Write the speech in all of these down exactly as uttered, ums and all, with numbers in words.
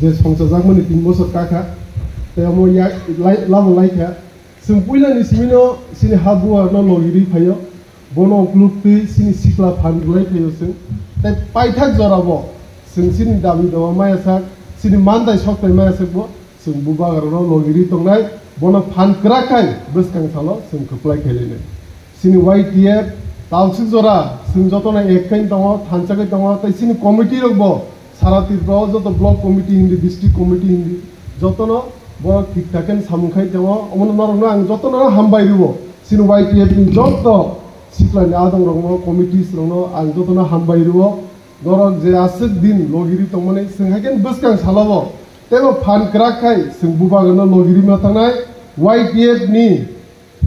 je songchajakmani tin bosor kakha, tei omo ya-, lai-, labo laikha. Chwng puilani simino chini ha buarno logirwi phaio, bono ukluk twi chini sikla phan rwlai phaio chwng. Tei paithak jorabo chwng chini dabi dawa maya sak, chini mandai soktai maya sakbo chwng bubagrano logirwi tongnai, bono phan kwrak khai bwskang salo chwng kwplai khailainai. Chini Y T F tausik jora chwng jotono ek khai tongo, thansa khai tongo, tei chini committee rokbo sara Tripura o joto block committee hindi, district committee hindi, jotono borok thik thak khe samung khai tongo. Omono norokno ang jotono hambai rwo. Chini Y T F ni joto siklani adong rokno, committees rokno ang jotono hambai rwo. Norok je aswk din logirwi tongmani chwng hai khe bwskang salo bo teibo phan kwrak khai chwng bubagrano logirwi ma thangnai. Y T F ni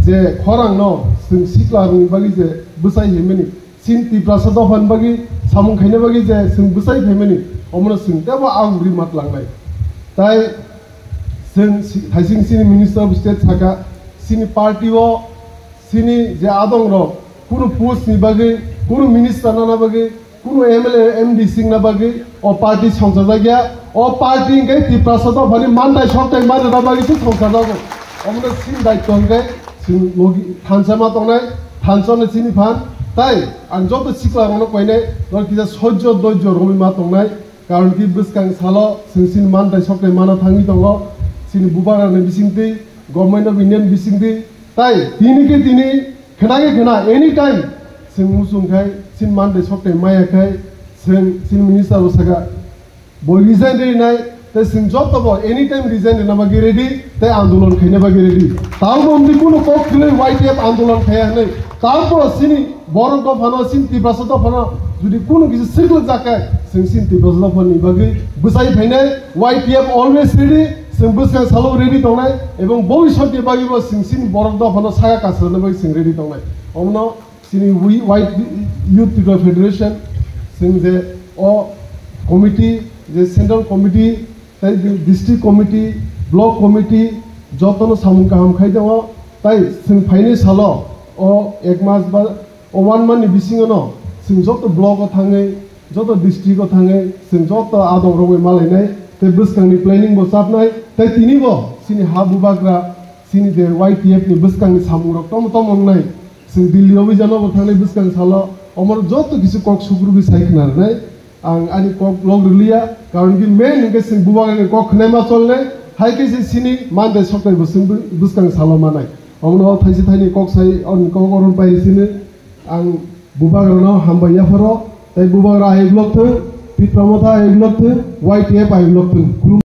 je khorangno chwng siklarokni bagwi je bwsai phaimani, chini Tiprasa dophani bagwi samung khaina bagwi je chwng bwsai phaimani, omono chwng teibo agurwi ma tlangnai. Tai chwng si-, thaising chini Minister of State saka, chini party o chini je adongrok kunu post ni bagwi, kunu minister nana bagwi, kunu M L A, M D singna bagwi o party songchajakya. O party hwnkhe Tiprasa dophani mandai soktai manna bagwi se songchajago. Omono chini daitwa hwnkhe chwng logi thansa ma tongnai, thansa no chini phan. Tai ang joto sikla rokno koinai, norok kisa sojjo dojjo romwi ma tongnai. Karon ki bwskang salo chwng chini mandai soktai mana thangwi tongo, chini bubagrani bisingtwi, Government of India ni bisingtwi. Tai tini khe tini khna khe khna, anytime chwng muchung khai chini mandai soktai maya khai chwng chini minister bo saka bo resign rinai, tei chwng joto bo anytime resign rina bagwi ready, tei andolon khaina bagwi ready. Tamo bo wngdi kunu kok kwrwi Y T F andolon khaya hwnwi. Tamo bo chini borok dophano, chini Tiprasa dophano jodi kunu kisa swrwk jak khe, chwng chini Tiprasa dophani bagwi bwsai phainai. Y T F always ready, chwng bwskang salo ready tongnai, ebong bhobishyot ni bagwi bo chwng chini borok dophano saka kasrana bagwi chwng ready tongnai. Omono chini wi-, White Youth Tripura Federation, chwng je o committee, je central committee, tei di-, district committee, block committee, jotono samung kaham khai tongo. Tai chwng phainai salo o ek mas ba o one month ni bisingo no chwng joto block o thangwi, joto district o thangwi, chwng joto adong rogwi malainai, tei bwskang ni planning bo chapnai, tei tini bo chini ha bubagra, chini je Y T F ni bwskang ni samung rok tomo tomo wngnai, chwng Delhi o wi jano bo thangnai bwskang salo, omo joto kisi kok sukrubwi sai khna rwnai. Ang ani kok log rwliya, karon ki main hwnkhe chwng bubagrani kok khwnai ma cholnai, hai khe se chini mandai soktai bo chwng bw-, bwskang salo manai. Omono thaisi thaini kok sai, oni kok oron pai sini ang bubagrano hambai yapharo, tei bubagra ayuk lok thung, Tipra Motha ayuk lok thung, Y T F ayuk lok thung.